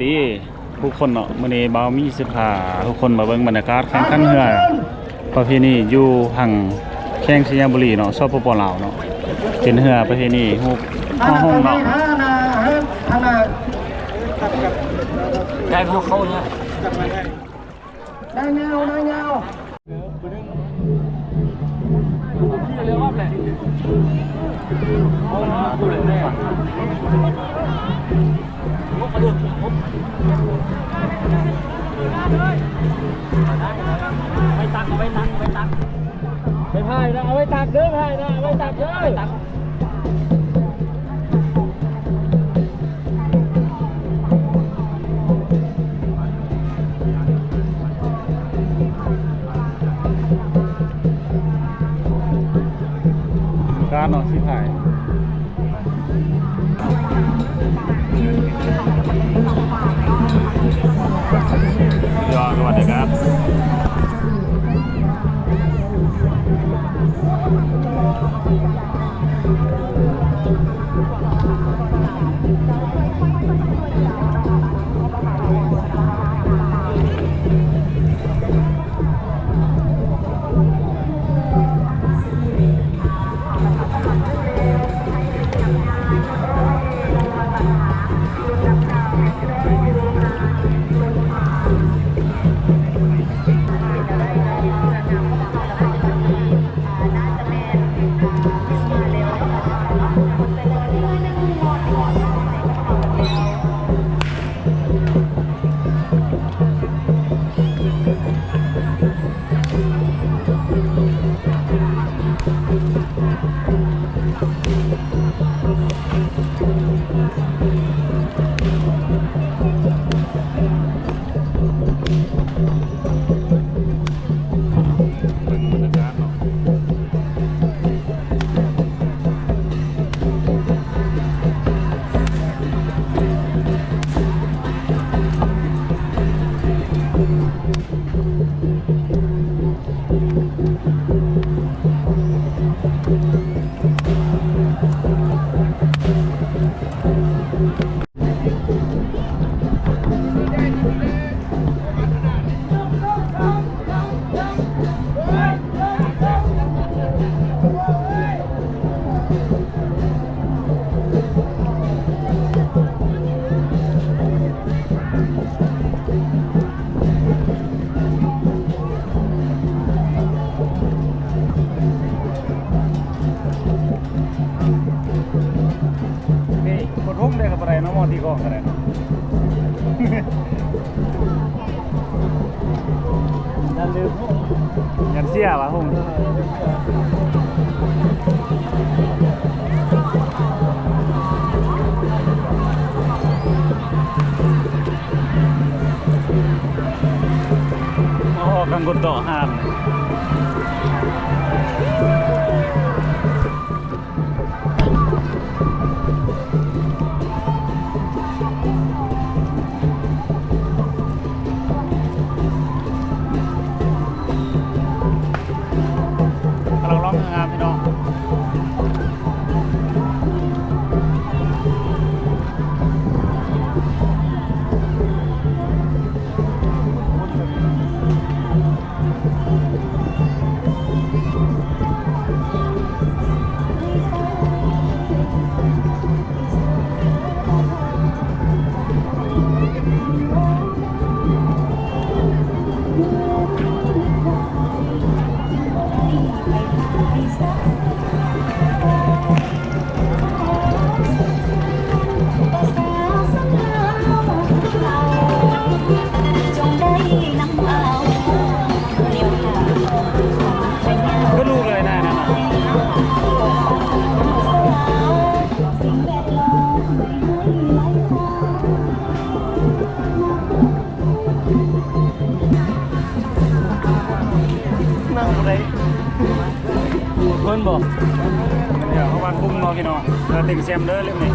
ດີທຸກຄົນເນາະ, ມື້ນີ້ບ່າວມີຊິພາທຸກຄົນມາເບິ່ງບັນຍາກາດແຂ່ງຂັນເຮືອປະເພນີຢູ່ທາງແຂວງໄຊຍະບູລີເນາະ ສປປ ລາວເນາະ, ເປັນເຮືອປະເພນີຮູບຫໍໂຮງເນາະ. ໄດ້ພວກເຂົາເນາະ. ນາຍຍາວ ນາຍຍາວ ໄປຕັກ ໄປຕັກ ໄປຕັກ ໄປພາຍນະ ເອົາໄວ້ຕັກເດີ ພາຍນະ ເອົາໄວ້ຕັກເດີ. ການເນາະ ຊິຖ່າຍ ຍອດ ສະຫວັດດີຄັບ. ເບິ່ງບັນຍາກາດເນາະ ນີ້ ບໍ່ທົ່ງໄດ້ກໍບໍ່ໄດ້ເນາະ ໝໍຕີກ້ອງກໍໄດ້ເນາະ ຢ່າລືມ ຢ້ານເສຍວ່າ ຫົງ ອໍ ກັງກົດເດາະຫານ. ກຳລັງລອງງາມໆ ພີ່ນ້ອງ. ກໍລູກເລີຍນະ ນັ້ນນະ ນັ່ງບໍ່ໄດ້ ເພິ່ນບໍ່ ດຽວເຮົາວັດບຸ້ງເນາະ ພີ່ນ້ອງ ເພື່ອເຕັງແຊມເດີ ເຫຼັ້ມນີ້.